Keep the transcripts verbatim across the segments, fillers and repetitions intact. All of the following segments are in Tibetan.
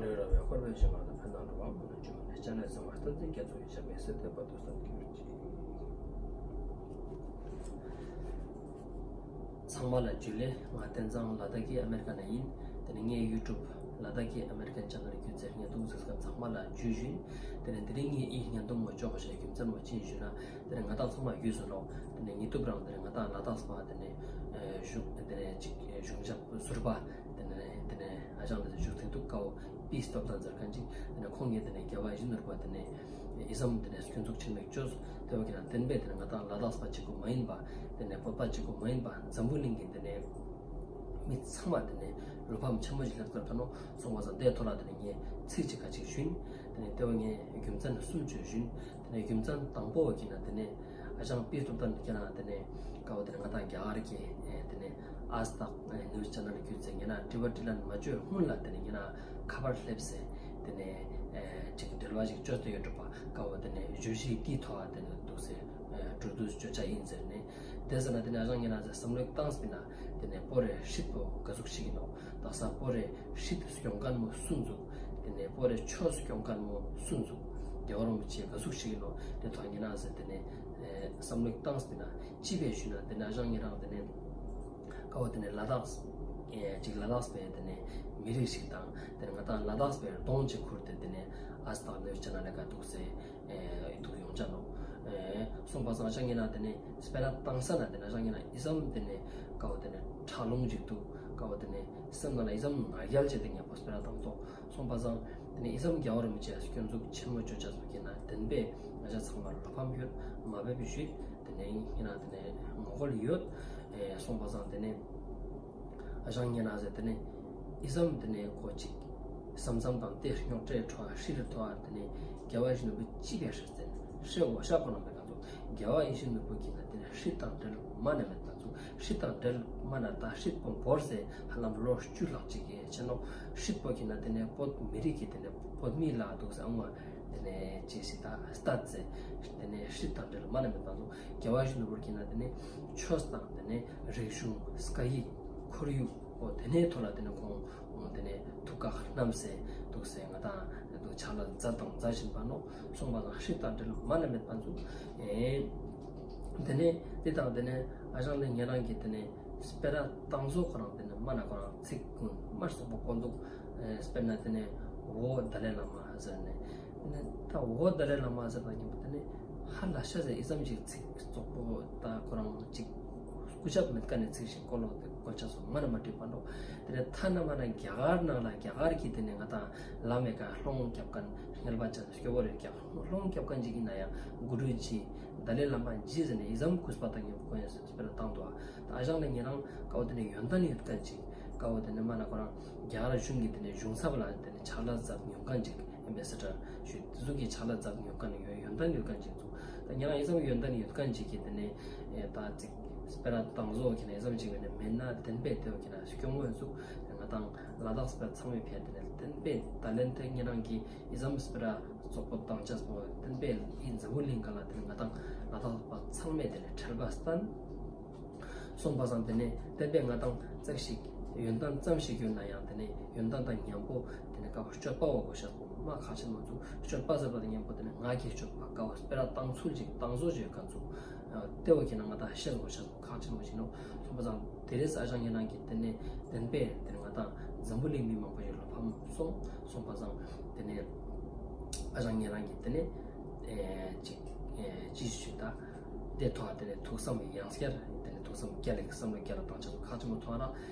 རོལ་ར་བའི་འཁོར་བའི་ཞིང་ཁམས་ལ་ཕན་དང་འགྲོ་བ་མང་དུ་འབྱུང་བའི་སྤྱན་རས་གཟིགས་དབང་བསྟན་འཛིན་རྒྱ་མཚོ་ཡི་ཞབས་པད་སྲིད་མཐའི་བར་དུ་བརྟན་གྱུར་ཅིག། ཚང་མ་ལ་ཇུ་ལེ། ང་བསྟན་འཛིན་ལ་དྭགས་ཀྱི་ཨ་མེ་རི་ཀ་ནས་ཡིན། དེ་ནས་ངའི་ཡུ་ཊུབ་ལ་དྭགས་ཀྱི་ཨ་མེ་རི་ཀན་ཆེ་ནལ་བརྒྱུད་དེ་བརྙན་ཐུང་གཟིགས་མཁན་ཚང་མ་ལ་ཇུ་ཞུ་ཡིན། དེ་ནས་དེ་རིང་ངས་ཨི་བརྙན་ཐུང་ངོ་སྤྲོད་བྱེད་རྒྱུ་མཚན་བོ་ཅི་ཡིན་ཞུས་ན། དེ་ནས་ང་དང་ཚང་མ་ཡུལ་སུ་ནོ། དེ་ནས་ཉི་གཏུབ་རང་དེ་ནས་ང་དང་ལ་དྭགས་པ་དེ་ནས་ཨེ་གཞུང་དེ་ནས་ཅིག་གཞུང་ཞབས་ཟུར་པ་དེ་ནས་དེ་ནས་ཨ་ཅང་དེ་བཞུགས་ཐེངས་དུ་ཀའོ། པི་སྟོབས་དང་མཛད་མཁན་ཅིག། དེ་ནས་ཁོང་གིས་དེ་ནས་རྒྱལ་བ་ཡིད་བཞིན་ནོར་བུ་དེ་ནས་ཨི་ཙམ་དེ་ནས་སྐྱོན་འཛུགས་ཆེན་མོ་བཅོས། དེ་བ་གི་ན་བདེན་པས་དེ་ནས་ང་དང་ལ་དྭགས་པ་གཅིག་པུ་མ་ཡིན་པ། དེ་ནས་བོད་པ་གཅིག་པུ་མ་ཡིན་པ་འཛམ་བུ་གླིང་གི་དེ་ནས་མི་ཚང་མ་དེ་ནས་བློ་ཕམ་ཆེན་མོ་ཞིག་སླེབས་ཚར་ཁ་ནོ་སོང་བ་ཙང་དེའི་ཐོག་ལ་དེ་ནས་ངས་ཚིག་གཅིག་ཁ་ཅིག་ཞུས། དེ་ནས་དེ་བ་ངས་རྒྱུ་མཚན་གསུམ་བཅོས་ཞུས། དེ་ནས་རྒྱུ་མཚན་དང་པོ་བ་གི་ན་དེ་ནས་ཨ་ཅང་པི་སྟོབས་དང་གི་ན་དེ་ནས་ཀའོ་དེ་ནས་ང་དང་རྒྱ་གར་གྱི་ཨེ་དེ་ནས་ཨ་སྟག་ཨེ་ནིའུ་སི་ཆེ་ནལ་བརྒྱུད་དེ་ངས་ན་དྲི་བ་དྲིས་ལན་མ་བཅོས་སྔོན་ལ་དེ་ནས་ངས་ན་ཁ་པར་སླེབས་སེ་དེ་ནས་ཨེ་ཅིག་འབྲེལ་བ་ཞིག་བཅོས་ཏེ་ཡོད་འགྲོ་པ་ཀའོ་དེ་ནས་བརྗོད་གཞི་དེའི་ཐོག་དེ་ནས་འདུག་སེ་ཨེ་འགྲོ་དུས་བརྗོད་བྱ་ཡིན་ཟེར་ནས་དེ་ཟེར་ན་དེ་ནས་ཨ་ཅང་ངས་ན་བསམ་བློ་བཏང་སྤིན་ན་དེ་ནས་པོ་རེ་ཧྲིད་པོ་ག་ཟུག་ཞིག་ཡིན་ནོ། དག་ས་པོ་རེ་ཧྲིད་སྐྱོང་མཁན་མོ་སུ་འཛུགས། དེ་ནས་པོ་རེ་ཆོས་སྐྱོང་མཁན་མོ་སུ་འཛུགས། རྒྱལ་བ་རིན་པོ་ཆེ་ག་ཟུག་ཞིག་ཡིན་ནོ། དེ་ཐོག་ངས་ན་ཟེར་དེ་ནས་ཨེ་བསམ་བློ་བཏང་སྤིན་ན་ཅི་བས་ཞུས་ན་དེ་ནས་ཨ་ཅང་ངས་རང་དེ་ནས་ཀའོ་དེ་ནས་ལ་དྭགས་ཨེ་ཅིག་ལ་དྭགས་པའི་དེ་ནས་མི་རིགས་ཤིག་དང་དེ་ནས་ང་དང་ལ་དྭགས་པའི་གདོང་ཅིག་ཁུར་ཏེ་དེ་ནས་ཨ་སྟག་ནོར་ཅ་ན་ལས་ཀ་འདུག་སེ་ཨེ་འདུག་ཡོང་ཅ་ནོ། ཨེ་སོང་པ་སང་ཨ་ཅང་ངས་ན་དེ་ནས་སྤེ་ར་བཏང་ས་ན་དེ་ནས་ཨ་ཅང་ངས་ན་ཨི་ཙམ་དེ་ནས་ཀའོ་དེ་ནས་ཁྲག་རླུང་ཅིག་འདུག། ཀའོ་དེ་ནས་སེམས་ནང་ལ་ཨི་ཙམ་ང་རྒྱལ་བྱས་ཏེ་ངས་པོ་སྤེ་ར་བཏང་ཐོག་སོང་པ་སང་དེ་ནས་ཨི་ཙམ་རྒྱལ་བ་རིན་པོ་ཆེ་སྐྱོན་འཛུགས་ཆེན་མོ་བཅོ་བྱ་སོགས་ཀྱི་ན་བདེན་པས་ང་ཅག་ཚང་མར་བློ་ཕམ་ཡོད་མ་བེབས་ཞུས། དེ་ནས་ངས་ན་དེ་ནས་ངོ་རྒོལ་ཡོད། ཨེ་སོང་པ་སང་དེ་ནས་ཨ་ཞང་ངས་ན་ཟེར་དེ་ནས་ཨི་ཙམ་དེ་ནས་ཁོ་ཅིག་བསམ་བསམ་དང་དེ་རྙོག་དྲའི་ཁྲོད་ཧྲི་རི་ཐོ་ཨར་དེ་ནས་རྒྱལ་བ་ཡིད་བཞིན་ནོར་བུ་ཅི་བས་ཧྲི་ཙན་ཧྲི་འོ་ཤ་ཁོ་རང་མེད་ག་ཚོ་རྒྱལ་བ་ཡིད་བཞིན་ནོར་བུ་གི་ན་དེ་ནས་ཧྲི་དང་འབྲེལ་མ་ནས་མེད་ག་ཚོ། ཧྲི་དང་འབྲེལ་མ་ན་ད་ཧྲིད་པོ་བོར་ཟེར་ཧ་ལམ་ལོ་བཅུ་ལྷག་ཅིག་གི་ཆེ་ནོ། ཧྲིད་པོ་གི་ན་དེ་ནས་བོད་མི་རིགས་ཀྱི་དེ་ནས་བོད་མི་ལ་འདུག་ཟེར་ཨང་བ་དེ་ནས་ཅི་ཞིག་ད་སྟད་ཟེར་དེ་ནས་ཧྲིད་དང་འབྲེལ་མ་ན་མེད་པ་འདུག། རྒྱལ་བ་ཡིད་བཞིན་ནོར་བུ་གི་ན་དེ་ནས་ཆོས་དང་དེ་ནས་རིག་གཞུང་སྐད་ཡིག་ཁོར་ཡུག་འོ་དེ་ནས་ཐོག་ལ་དེ་ནས་ཁོང་དེ་ནས་ཐུགས་ཁག་བསྣམས་སེ་འདུག་ཟེར་ང་དང་འདུག་ཕྱག་ལས་མཛད་དང་མཛད་བཞིན་པ་ནོ། སོང་པ་དང་ཧྲིད་དང་འབྲེལ་མ་ན་མེད་པ་འདུག། ཨེ། དེ་ནས་དེ་དང་དེ་ནས་ཨ་ཞང་ལས་ཉེ་རང་གིས་དེ་ནས་སྤེ་ར་བཏང་བཟོ་ཁོ་རང་དེ་ནས་མ་ན་ཁོ་རང་ཚིག་ཀུན་མར་སོག་པོ་བཀོད་འདུག། ཨེ་སྤེར་ན་དེ་ནས་འོ་ཏཱ་ལའི་བླ་མ་ཟེར་ནས་དེ་ནས་ད་འོ་ཏཱ་ལའི་བླ་མ་ཟེར་བ་ཉིན་པོ་དེ་ནས་ཧ་ལ་ཤ་ཟེར་ཨི་ཙམ་ཞིག་ཚིག་རྩོག་པོ་ད་ཁོ་རང་ཅིག་སྐུ་ཞབས་མེད་ཀ་ནས་ཚིག་ཞིག་བཀོད་ལོག་དེ་བཀོད་ཆ་སོགས་མ་ན་མ་འགྲིག་པ་འགྲོ། དེ་ནས་ཐ་ན་མ་ན་རྒྱ་གར་ནང་ལ་རྒྱ་གར་གྱི་དེ་ནས་ང་དང་བླ་མེད་ཀ་སློང་རྒྱབ་མཁན་རྔལ་པ་ཅན་སྐྱོ་བོ་རེད་ཀྱང་སློང་རྒྱབ་མཁན་ཅིག་ཡིན་ན་ཡང་གུ་རུ་ཇི་ཏཱ་ལའི་བླ་མ་ཇི་ཟེར་ནས་ཨི་ཙམ་གུས་པ་དང་ཉེ་པོ་ཡང་སྤེ་ར་བཏང་འདུག། ཨ་ད་ཨ་ཞང་ལས་ཉེ་རང་ཀ་བོ་དེ་ནས་ཡོན་ཏན་ཡོད་མཁན་ཅིག། ཀ་བོ་དེ་ནས་མ་ན་ཁོ་རང་རྒྱ་གར་གཞུང་གི་དེ་ནས་གཞུང་ཚབ་ལ་དེ་ནས་ཕྱག་ལས་མཛད་མྱོང་མཁན་ཅིག་ཨེམ་བེ་སེ་ཌར་ཞུ་དེ་ཚོ་གི་ཕྱག་ལས་མཛད་མྱོང་མཁན་ཡོད་ཡོན་ཏན་ཡོད་མཁན་ཅིག་འདུག། ད་ཉེ་རང་ཨི་ཙམ་ཡོན་ཏན་ཡོད་མཁན་ཅིག་གི་དེ་ནས་ཨེ་ད་ཅིག་སྤེ་ར་བཏང་བཟོ་གི་ན་ཨི་ཙམ་ཅིག་མེད་ན་མེད་ན་བདེན་པས་དེ་བོ་གི་ན་སྐྱོ་ངོ་འདུག། ང་དང་ལ་དྭགས་སྤེ་ར་ཚང་མའི་ཕན་དེ་ནས་བདེན་པས་ད་ལན་དེ་ཉེ་རང་གི་ཨི་ཙམ་སྤེ་ར་རྩོག་པོ་བཏང་ཆ་སོགས་བསྟན་པའི་ཨི་འཛམ་བུ་གླིང་ག་ལ་དེ་ནས་ང་དང་ལ་དྭགས་པ་ཚང་མས་དེ་ནས་ཁྲེལ་པ་བསྟན། སོང་པ་སང་དེ་ནས་བསྟན་པའི་ང་དང་ཙག་ཞིག་ཡོན་ཏན་ཙམ་ཞིག་ཡོད་ན་ཡང་དེ་ནས་ཡོན་ཏན་དང་མཉམ་པོ་དེ་ནས་ཀ་བ་སྤྱོད་པ་བ་གོ་ཤ་སོགས་མ་ཁག་ཆེན་མ་ཚུགས། སྤྱོད་པ་ཟེར་བ་དང་མཉམ་པོ་དེ་ནས་ང་གི་སྤྱོད་པ་ཀ་བ་སྤེ་ར་བཏང་ཚུལ་ཅིག་བཏང་བཟོ་ཅིག་ཡོད་མཁན་ཚུགས། ལྟེ་བ་གི་ན་ང་དང་ཤེས་དགོས་ཤ་སོགས་ཁག་ཆེན་མ་ཞིག་ནོ། སོང་པ་སང་དེ་རེས་ཨ་ཞང་ཉེ་རང་གི་དེ་ནས་བདེན་པས་དེ་ནས་ང་དང་འཛམ་བུ་གླིང་མི་མང་པོ་ཡོད་ལ་ཕམ་སོང་། སོང་པ་སང་དེ་ནས་ཨ་ཞང་ཉེ་རང་གི་དེ་ནས་ཨེ་ཅིག་ཨེ་ཅི་ཞུ་ད་དེ་ཐོག་དེ་ནས་ཐུགས་བསམ་ཡང་བསྐྱར་དེ་ནས་ཐུགས་བསམ་བསྐྱར་ལེགས་བསམ་བློ་བསྐྱར་ལ་བཏང་ཆ་སོགས་ཁག་ཆེན་མོ་ཐོག་ན་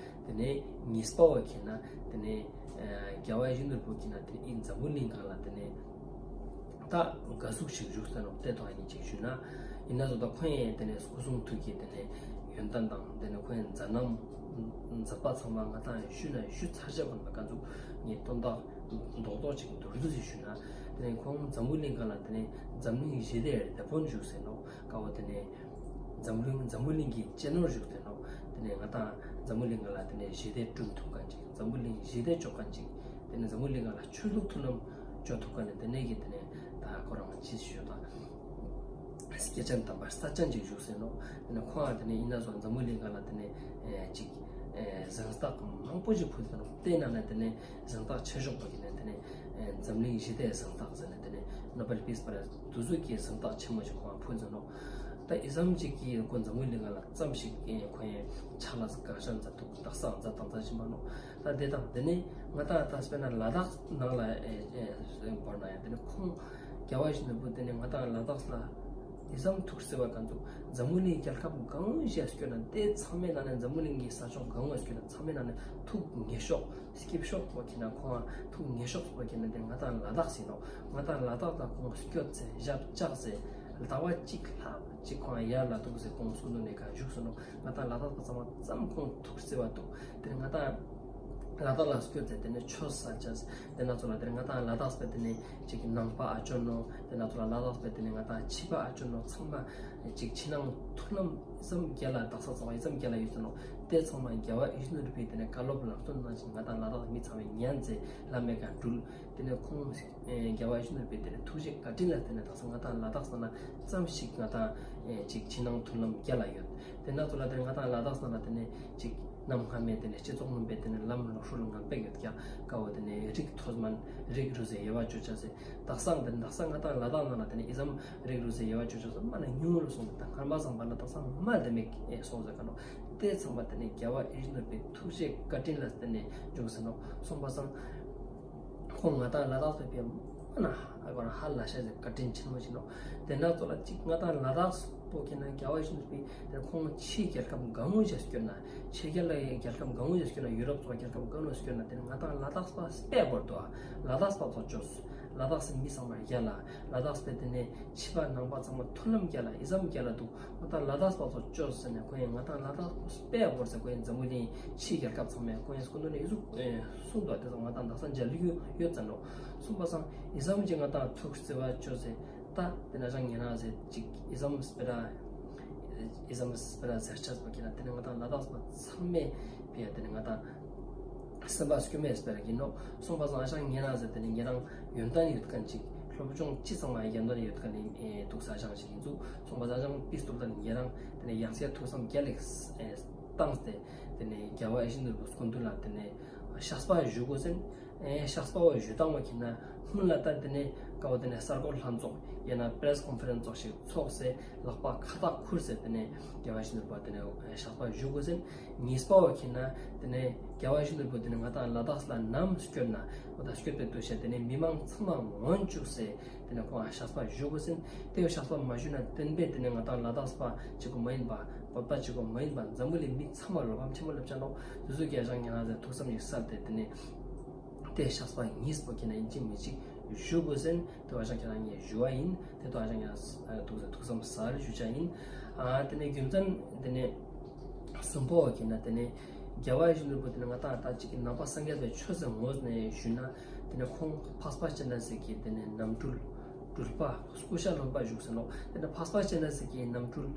དེ་ནས་ཉིས་པ་བ་གི་ན་དེ་ནས་ཨེ་རྒྱལ་བ་ཡིད་བཞིན་ནོར་བུ་གི་ན་དེ་ཨིན་འཛམ་བུ་གླིང་ག་ལ་དེ་ནས། ད་དགའ་ཟུག་ཞིག་བཞུགས་ས་ནོ་དེ་དང་ཡིན་ཅིག་ཞུས་ན། ཡིན་ན་ཟོ་ད་ཁོ་ཡང་དེ་ནས་སྐུ་གསུང་ཐུགས་ཀྱི་དེ་ནས་ཡོན་ཏན་དང་དེ་ནས་ཁོ་ཡང་མཛད་རྣམ་མཛད་པ་ཚང་མ་ང་དང་ཞུས་ན་ཞུ་ཚར་ཆ་གོ་ན་ག་ཚུགས་ངས་དོན་དག་རྡོག་རྡོག་ཅིག་མདོར་བསྡུས་ཞིག་ཞུས་ན། དེ་ནས་ཁོང་འཛམ་བུ་གླིང་ག་ལ་དེ་ནས་འཛམ་གླིང་ཞི་བདེའི་དེད་དཔོན་བཞུགས་ཟེར་ནོ་ཀ་བོ་དེ་ནས་འཛམ་གླིང་འཛམ་བུ་གླིང་གི་གཅེས་ནོར་བཞུགས་ཟེར་ནོ། དེ་ནས་ང་དང་འཛམ་བུ་གླིང་ག་ལ་དེ་ནས་ཞི་བདེ་བསྐྲུན་ཐུབ་མཁན་ཅིག། འཛམ་བུ་གླིང་ཞི་བདེ་བཅོ་མཁན་ཅིག། དེ་ནས་འཛམ་བུ་གླིང་ག་ལ་ཆོས་ལུགས་མཐུན་ལམ་བཅོ་ཐུབ་མཁན་ནི་དེ་ནས་ཀྱི་དེ་ནས་ད་ཁོ་རང་ཅི་ཞུ་ད་སྐྱེས་ཆེན་དམ་པ་ས་ཆེན་ཅིག་བཞུགས་ཟེར་ནོ། དེ་ནས་ཁོང་ཨ་དེ་ནས་ཡིན་ན་སོང་འཛམ་བུ་གླིང་ག་ལ་དེ་ནས་ཅིག་ གཟེངས་རྟགས་མང་པོ་ཞིག་ཕུལ་ཏེ་ནོག། དེའི་ནང་ནས་དེ་ནས་གཟེངས་རྟགས་ཆེ་ཤོས་པོ་གི་ནས་དེ་ནས་འཛམ་གླིང་ཞི་བདེའི་གཟེངས་རྟགས་ཟེར་ནས་དེ་ནས་Nobel Peace Prize དེ་ཚོ་གི་གཟེངས་རྟགས་ཆེན་མོ་ཞིག་ཁོང་ཕུལ་ཟེར་ནོག། ད་ཨི་ཙམ་ཅིག་གིས་ཁོ་འཛམ་བུ་གླིང་ལ་ཙམ་ཞིག་ཁོ་ཡང་ཕྱག་ལས་གང་ཤར་མཛད་འདུག། དག་ས་མཛད་དང་མཛད་བཞིན་པ་ནོག། ད་དེ་དང་དེ་ནས་ང་ད་ད་དཔེར་ན་ལ་དྭགས་ནང་ལ་བོར་ན་ཡང་དེ་ནས་ཁོང་རྒྱལ་བ་ཡིད་བཞིན་ནོར་བུ་དེ་ནས་ང་ད་ལ་དྭགས་ལ་ཨི་ཙམ་ཐུགས་བརྩེ་བ་གང་འདུག། འཛམ་བུ་གླིང་རྒྱལ་ཁབ་གང་ཞིག་སྐྱོད་ན་དེ་ཚང་མའི་ནང་ནས་འཛམ་བུ་གླིང་གི་ས་ཕྱོགས་གང་སྐྱོད་ན་ཚང་མའི་ནང་ནས་ཐུགས་ངེས་ཤོས་སྐྱིད་ཤོས་པོ་ཁྱེད་ན་ཁོང་ཐུགས་ངེས་ཤོས་པོ་ཁྱེད་ན་དེ་ང་ད་ལ་དྭགས་ཡིན་ནོག། ང་ད་ལ་དྭགས་ད་ཁོང་སྐྱོད་ཚེ་ཞབས་བཅགས་ཚེ་ཟླ་བ་གཅིག་ལྷག་ཅིག་ཁོང་ཡར་ལ་འདུག་ཟེར་ཁོང་གསུང་དོན་ནས་ག་བཞུགས་སོང་ནོག། ང་ད་ལ་དྭགས་པ་ཚང་མ་ཙམ་ཁོང་ཐུགས་བརྩེ་བ་འདུག། དེ་ནས་ང་ད་ལ་དྭགས་ལ་སྐྱོད་ཚེ་དེ་ནས་ཆོས་ས་ཆ་དེ་ན་ཚོ་ལ་དེ་ནས་ང་ད་ལ་དྭགས་པ་དེ་ནས་ཅིག་ནང་པ་ཨ་ཅོ་ནོ། དེ་ན་ཚོ་ལ་ལ་དྭགས་པ་དེ་ནས་ང་ད་ཕྱི་པ་ཨ་ཅོ་ནོ། ཚང་མ་ཅིག་ཕྱི་ནང་མཐུན་ལམ་ཙམ་རྒྱལ་ལ་དག་ས་ཚང་མ་ཙམ་རྒྱལ་ལ་ཡོད་ཚོ་ནོ། དེ་ཚང་མ་རྒྱལ་བ་ཡིད་བཞིན་ནོར་བུའི་དེ་ནས་བཀའ་སློབ་ལམ་སྟོན་གནང་ཞིང་ང་ད་ལ་དྭགས་མི་ཚང་མས་ཉན་ཚེ་ལམ་མེ་ག་འགྲུལ། དེ་ནས་ཁོང་རྒྱལ་བ་ཡིད་བཞིན་ནོར་བུའི་དེ་ནས་ཐུགས་རྗེ་བཀའ་དྲིན་ལ་དེ་ནས་དག་ས་ང་ད་ལ་དྭགས་ས་ན་ཙམ་ཞིག་ང་ད་ཅིག་ཕྱི་ནང་མཐུན་ལམ་རྒྱལ་ལ་ཡོད། དེ་ན་ཚོ་ལ་དེ་ང་ད་ལ་དྭགས་ས་ན་དེ་ནས་ཅིག་གནམ་སྔ་མའི་དེ་ནས་སྤྱི་ཚོགས་རྣམ་པའི་དེ་ནས་ལམ་ལོག་ཧྲུལ་ངན་པ་ཡོད་ཀྱང་དཀའ་བོ་དེ་ནས་རིགས་མཐོ་དམན་རིགས་རུས་ཟེར་དབྱེ་བ་བཅོ་ཆ་ཟེར་དག་ས་དེ་དག་ས་ང་ད་ལ་དྭགས་ནང་ལ་དེ་ནས་ཨི་ཙམ་རིགས་རུས་ཟེར་དབྱེ་བ་བཅོ་ཆ་ཟེར་མ་ན་ཉུང་རུ་སོང་། ད་སྔར་མ་བཟང་པ་ན་དག་ས་མ་དེ་མེད་སོང་ཟེར་ག་ནོ། དེ་ཚང་མ་དེ་ནས་རྒྱལ་བ་ཡིད་བཞིན་ནོར་བུའི་ཐུགས་རྗེ་བཀའ་དྲིན་ལ་དེ་ནས་འབྱུང་ཟེར་ནོ། སོང་པ་སང་ཁོང་ང་ད་ལ་དྭགས་ལ་ཕེབས་མ་ན་ཨ་གོ་ན་ཧ་ལ་ཤ་ཟེར་བཀའ་དྲིན་ཆེན་མོ་ཞིག་ནོ། དེ་ན་ཚོ་ལ་ཅིག་ང་ད་ལ་དྭགས་པོ་ཁྱེད་ན་རྒྱལ་བ་ཡིད་བཞིན་ནོར་བུའི་དེ་ཁོང་ཕྱིའི་རྒྱལ་ཁབ་གང་བོ་ཞིག་སྐྱོད་ན་ཕྱི་རྒྱལ་ལ་རྒྱལ་ཁབ་གང་བོ་ཞིག་སྐྱོད་ན་ཡུ་རོབ་ཚོ་རྒྱལ་ཁབ་གང་བོ་སྐྱོད་ན་དེ་ནས་ང་ད་ལ་དྭགས་པ་དཔེ་བོར་དུ་ལ་དྭགས་པ་ཚོ་བཅོས། ལ་དྭགས་སི་མི་ཚང་མ་རྒྱལ་ལ། ལ་དྭགས་པའི་དེ་ནས་ཕྱི་པ་ནང་པ་ཚང་མ་མཐུན་ལམ་རྒྱལ་ལ་ཨི་ཙམ་རྒྱལ་ལ་འདུག། ང་ད་ལ་དྭགས་པ་ཚོ་བཅོས་ཟེར་ནས་ཁོ་ཡང་ང་ད་ལ་དྭགས་པ་དཔེ་བོར་ཟེར་ཁོ་ཡང་འཛམ་བུ་གླིང་ཕྱིའི་རྒྱལ་ཁབ་ཚང་མས་ཁོ་ཡང་སྐུ་མདུན་ནས་ཨི་ཟུག་གསུངས་འདུག། དེ་ཚོ་ང་ད་དག་ས་མཇལ་ཡུལ་ཡོད་ཙམ་ནོ། གསུངས་པ་སང་ཨི་ཙམ་གྱིས་ང་ད་ཐུགས་བརྩེ་བ་བཅོས་ཟེར། ད་དེ་ན་ཅང་ཉེ་རང་ཟེར་ཅིག་ཨི་ཙམ་སྤེ་ར་ཨི་ཙམ་སྤེ་ར་ཟེར་ཆགས་པ་གི་ན་དེ་ནས་ང་ད་ལ་དྭགས་པ་ཚང་མས་ཕེ་ཡ་དེ་ནས་ང་ད་སེམས་པ་སྐྱོ་མེད་སྤེ་ར་གི་ནོ། སོང་པ་སང་ཨ་ཞང་ཉེ་རང་ཟེར་དེ་ནས་ཉེ་རང་ཡོན་ཏན་ཡོད་མཁན་ཅིག་སློབ་སྦྱོང་ཅི་ཚང་མ་ཡོན་ཏན་ཡོད་མཁན་ནི་འདུག་ས་ཨ་ཞང་ཞིག་ཡིན་ཚུལ། སོང་པ་སང་ཨ་ཞང་པིས་ཏུབ་ད་ནི་ཉེ་རང་དེ་ནས་ཡང་སྐྱར་ཐུགས་བསམ་རྒྱ་ལེགས་བཏང་སྟེ་དེ་ནས་རྒྱལ་བ་ཡིད་བཞིན་ནོར་བུ་སྐུ་མདུན་ལ་དེ་ནས་བཤགས་པ་ཞུ་དགོས་ཟེར། ཨེ་བཤགས་པ་བ་ཞུ་སྟངས་བ་ཁྱེད་ན་སྔོན་ལ་ད་དེ་ནས་ཀ་བ་དེ་ནས་གསར་འགོད་ལྷན་ཚོགས་ཡང་ན་པྲེ་སི་ཀོན་ཕ་རེན་སི་ཚོགས་ཤིག་ཚོགས་སེ་ལག་པ་ཁ་བཏགས་ཁུར་སེ་དེ་ནས་རྒྱལ་བ་ཡིད་བཞིན་ནོར་བུ་དེ་ནས་བཤགས་པ་ཞུ་དགོས་ཟེར། གཉིས་པ་བ་ཁྱེད་ན་དེ་ནས་རྒྱལ་བ་ཡིད་བཞིན་ནོར་བུ་དེ་ནས་ང་ད་ལ་དྭགས་ལ་ནམ་སྐྱོད་ན་འོ་ད་སྐྱོད་པའི་དུས་ཤ་དེ་ནས་མི་མང་ཚང་མ་ངོན་བཅུག་སེ་དེ་ནས་ཁོང་བཤགས་པ་ཞུ་དགོས་ཟེར། དེ་བཤགས་པ་མ་ཞུ་ན་བསྟན་པས་དེ་ནས་ང་ད་ལ་དྭགས་པ་གཅིག་པོ་མ་ཡིན་པ་བོད་པ་གཅིག་པོ་མ་ཡིན་པ་འཛམ་བུ་གླིང་མི་ཚང་མ་ལོ་ཕམ་ཆེན་པོ་སླེབས་ཆ་ནོ། དུས་ཚོད་ཀྱི་ཨ་ཞང་ཉེ་རང་ཚོས་ཐུགས་བསམ་ཞིག་གསལ་ཏེ་དེ་ནས། དེ་བཤགས་པ་གཉིས་པོ་ཁྱེད་ན་ཡིན་གཅིག་མིན་གཅིག་ཞུ་དགོས་ཟེར། དེ་བ་ཞང་ཁྱེད་རང་ངས་ཞུ་བ་ཡིན། དེ་དོ་ཨ་ཞང་ཡང་ཐུགས་ཐུགས་བསམ་གསལ་ཞུ་བྱ་ཡིན། ཨ་དེ་ནས་རྒྱུ་མཚན་དེ་ནས་གསུམ་པོ་ཁྱེད་ན་དེ་ནས་རྒྱལ་བ་ཡིད་བཞིན་ནོར་བུ་དེ་ནས་ང་ཏང་ད་ཅིག་གི་ནང་པ་སངས་རྒྱས་པའི་ཆོས་ཟེར་ངོས་ནས་ཞུས་ན་དེ་ནས་ཁོང་འཕགས་པ་སྤྱན་རས་གཟིགས་ཀྱི་དེ་ནས་རྣམ་སྤྲུལ་སྤྲུལ་པ་སྐུ་ཤ་ལྷུན་པ་བཞུགས་ཟེར་ནོ། དེ་ནས་འཕགས་པ་སྤྱན་རས་གཟིགས་ཀྱི་རྣམ་སྤྲུལ་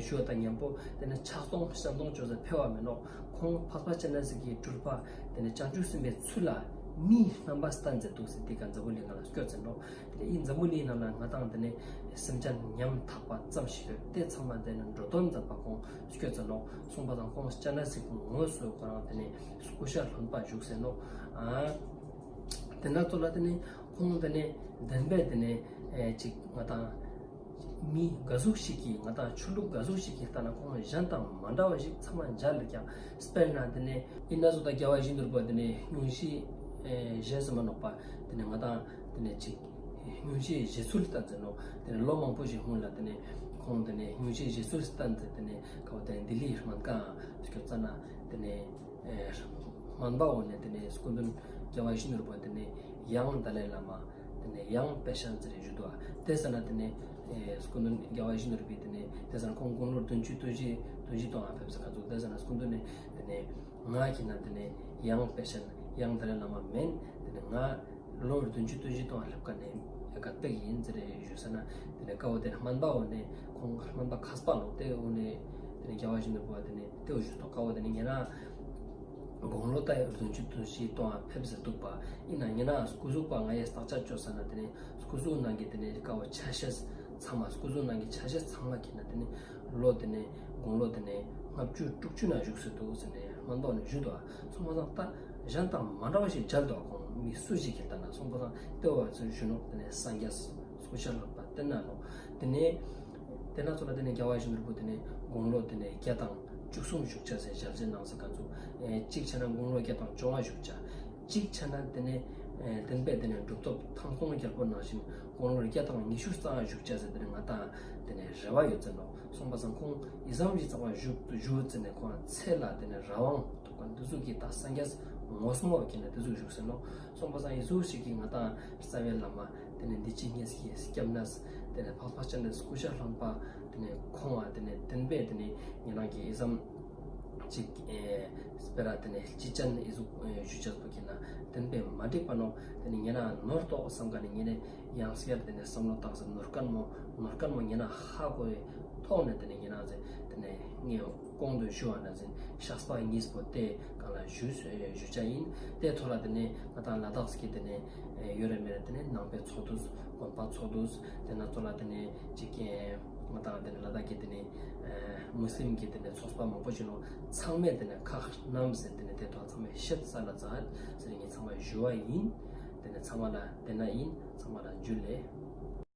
ཞུ་བ་དང་མཉམ་པོ་དེ་ནས་ཕྱག་སྟོང་ཤམ་སྟོང་བཅོས་ཟེར་ཕེབས་པ་མིན་ནོ། ཁོང་འཕགས་པ་སྤྱན་རས་གཟིགས་ཀྱི་སྤྲུལ་པ་དེ་ནས་བྱང་ཆུབ་སེམས་དཔའི་ཚུལ་ལ་མིའི་རྣམ་པ་སྟན་མཛད་འདུག་ཟེར་དེ་ག་འཛམ་བུ་གླིང་ནང་ལ་སྐྱོད་ཟེར་ནོ། དེ་ནས་འཛམ་བུ་གླིང་ནང་ལ་ང་ཏང་དེ་ནས་སེམས་ཅན་ཉམ་ཐག་པ་ཙམ་ཞིག་ཡོད་དེ་ཚང་མ་དེ་ནས་འགྲོ་དོན་མཛད་པ་ཁོང་སྐྱོད་ཟེར་ནོ། གསུངས་པ་དང་ཁོང་སྤྱན་རས་གཟིགས་ངོས་སུ་ཁོ་རང་དེ་ནས་སྐུ་ཤ་ལྷུན་པ་བཞུགས་ཟེར་ནོ། ཨ་དེ་ན་ཚོ་ལ་དེ་ནས་ཁོང་དེ་ནས་བདེན་པའི་དེ་ནས་ཨེ་ཅིག་ང་ཏང་མི་ག་ཟུག་ཞིག་གིས་ང་ཏང་ཆོས་ལུགས་ག་ཟུག་ཞིག་གིས་ལྟ་ན་ཁོང་གཞན་དང་མ་འདྲ་བ་ཞིག་ཚང་མ་མཇལ་ལ་ཀྱང་དཔེར་ན་དེ་ནས་ཡིན་ན་སོ་ད་རྒྱལ་བ་ཡིད་བཞིན་ནོར་བུ་དེ་ནས་སྙུང་གཞི་ཨེ་བཞེས་སུ་མ་ནོག་པ་དེ་ནས་ང་ཏང་དེ་ནས་ཅིག་སྙུང་གཞི་བཞེས་ཚུལ་ལྟ་ཟེར་ནོ། དེ་ནས་ལོ་མང་པོ་ཞིག་སྔོན་ལ་དེ་ནས་ཁོང་དེ་ནས་སྙུང་གཞི་བཞེས་ཚུལ་ལྟ་ཟེར་དེ་ནས་ཀ་བ་དེ་ནས་ལྡི་ལི་སྨན་ཁང་སྐྱོད་ཙ་ན་དེ་ནས། སྨན་པ་འོ་ནས་དེ་ནས་སྐུ་མདུན་རྒྱལ་བ་ཡིད་བཞིན་ནོར་བུ་དེ་ནས་ཡང་ཏཱ་ལའི་བླ་མ་དེ་ནས་ཡང་པེ་ཤན་ཟེར་ཞུ་དོ། དེ་ཟེར་ན་དེ་ནས་སྐུ་མདུན་རྒྱལ་བ་ཡིད་བཞིན་ནོར་བུས་དེ་ནས་དེ་ཟེར་ན་ཁོང་དགུང་ལོ་བདུན་ཅུ་དོན་བཞི་དོན་བཞི་སྟོང་ཨ་ཕེབས་ས་ག་ཚོད་དེ་ཟེར་ན་སྐུ་མདུན་ནས་དེ་ནས་ང་གི་ན་དེ་ནས་ཡང་པེ་ཤན་ཡང་ཏཱ་ལའི་བླ་མ་མིན། དེ་ནས་ང་ལོ་བདུན་ཅུ་དོན་བཞི་སྟོང་ཨ་སླེབས་ཀ་ནས་ག་པེག་ཡིན་ཟེར་ཞུ་ས་ན་དེ་ནས་ཀ་བོ་དེ་ནས་སྨན་པ་འོ་ནས་ཁོང་སྨན་པ་མཁས་པ་ལོ་དེ་འོ་ནས་དེ་ནས་རྒྱལ་བ་ཡིད་བཞིན་ནོར་བུ་དེ་ནས་དེ་འོ་ཞུ་ཐོག་ཀ་བོ་དེ་ནས་ཉེ་རང་དགུང་ལོ་ད་བདུན་ཅུ་དོན་བཞི་སྟོང་ཨ་ཕེབས་ཟེར་འདུག་པ། ཡིན་ན་ཉེ་རང་སྐུ་གཟུགས་པ་ང་ཡི་བརྟག་དཔྱད་བཅོས་ས་ན་དེ་ནས་སྐུ་གཟུགས་ནང་གི་དེ་ནས་ཀ་བོ་ཆ་ཤས་ཚང་མ་སྐུ་གཟུགས་ནང་གི་ཆ་ཤས་ཚང་མ་ཁྱེད་ན་དེ་ནས་ལོ་དེ་ནས་དགུང་ལོ་དེ་ནས་ལྔ་བཅུ་དྲུག་ཅུ་ན་བཞུགས་ཟེར་འདུག་ཟེར་ནས་ མ་མདོག་ནས་བཞུགས་འདུག་ག་སོང་པ་སང་ད་གཞན་དང་མ་འདྲ་བ་ཞིག་མཇལ་འདུག་ག་ཁོང་མི་སུ་ཞིག་གིས་ལྟ་ན། སོང་པ་སང་ལྟེ་བ་ཚུར་བཞུགས་ནོ་དེ་ནས་སངས་རྒྱས་སྐུ་ཤ་ལྷག་པ་དེ་ན་ནོ། དེ་ནས་དེ་ན་ཚོ་ལ་དེ་ནས་རྒྱལ་བ་ཡིད་བཞིན་ནོར་བུ་དེ་ནས་དགུང་ལོ་དེ་ནས་བརྒྱ་དང་བཅུ་གསུམ་བཞུགས་བྱ་ཟེར་ཞལ་ཆད་གནང་ཟེར་ག་ཚོ། གཅིག་བྱས་ན་དགུང་ལོ་བརྒྱ་དང་བཅོ་ལྔ་བཞུགས་བྱ། གཅིག་བྱས་ན་དེ་ནས་བདེན་པའི་དེ་ནས་གྲུབ་ཐོབ་ཐང་སྟོང་རྒྱལ་པོ་ནང་བཞིན་དགུང་ལོ་བརྒྱ་དང་ཉི་ཤུ་རྩ་ལྔ་བཞུགས་བྱ་ཟེར་དེ་ནས་ང་དང་དེ་ནས་རེ་བ་ཡོད་ཚེ་ནོ། སོང་པ་སང་ཁོང་ཡིད་བསམ་གྱི་རྩ་བ་བཞུགས་བཞུགས་ཚེ་ནས་ཁོང་ཚེ་ལ་དེ་ནས་རང་དབང་ཐོབ་ག་འདི་ཚོ་གི་ད་སངས་རྒྱས་ངོ་སོ་མོ་གི་ནས་འདི་ཚོ་བཞུགས་ཟེར་ནོ། སོང་པ་སང་ཡི་ཚུལ་ཞིག་གིས་ང་དང་རྩ་བའི་བླ་མ་དེ་ནས་འདི་ཅི་ཉེས་ཀྱི་སྐྱབས་གནས་དེ་ནས་འཕགས་པ་སྤྱན་རས་གཟིགས་སྐུ་ཤ་ལྷམ་པ་དེ་ནས་ཁོང་བ་དེ་ནས་བདེན་པའི་དེ་ནས་ཉེ་ནང་གི་ཡིད་བསམ་ཅིག་སྤེ་ར་དེ་ནས་ལྕི་ཅན་ཨི་ཟུག་ཞུ་ཅེས་པོ་གི་ན་བདེན་པའི་མ་འགྲིག་པ་ནོ། དེ་ནས་ཉེ་ན་ནོར་ཏོག་བསམ་ག་ནས་ཉེ་ནས་ཡང་སྐྱར་དེ་ནས་བསམ་བློ་བཏང་ཟེར་ནོར་མཁན་མོ་ནོར་མཁན་མོ་ཉེ་ན་ཧ་གོ་བའི་ཐོག་ནས་དེ་ནས་ཉེ་ན་ཟེར་དེ་ནས་ངས་གོང་དུ་ཞུ་བ་ན་ཟེར་ཤགས་པ་གཉིས་པོ་དེ་གང་ལ་ཞུ་ཞུ་བྱ་ཡིན། དེ་ཐོག་ལ་དེ་ནས་ང་དང་ལ་དྭགས་ཀྱི་དེ་ནས་ཡོད་རེད་མེད་རེད་དེ་ནས་ནང་པའི་ཚོགས་འདུ་དགོན་པ་ཚོགས་འདུ་དེ་ན་ཚོ་ལ་དེ་ནས་ཅིག་ང་དང་དེ་ནས་ལ་དྭགས་ཀྱི་དེ་ནས་མུ་སླིམ་གྱི་དེ་ནས་ཚོགས་པ་མང་པོ་ཞིག་ནང་ཚང་མས་དེ་ནས་ཁག་རྣམས་ཟེར་དེ་ནས་དེ་ཐོག་ཚང་མས་ཤེད་ས་ལ་ཛར་ཟེར་ངས་ཚང་མ་ཞུ་བ་ཡིན། དེ་ནས་ཚང་མ་ལ་དེ་ན་ཡིན། ཚང་མ་ལ་འཇུ་ལེ།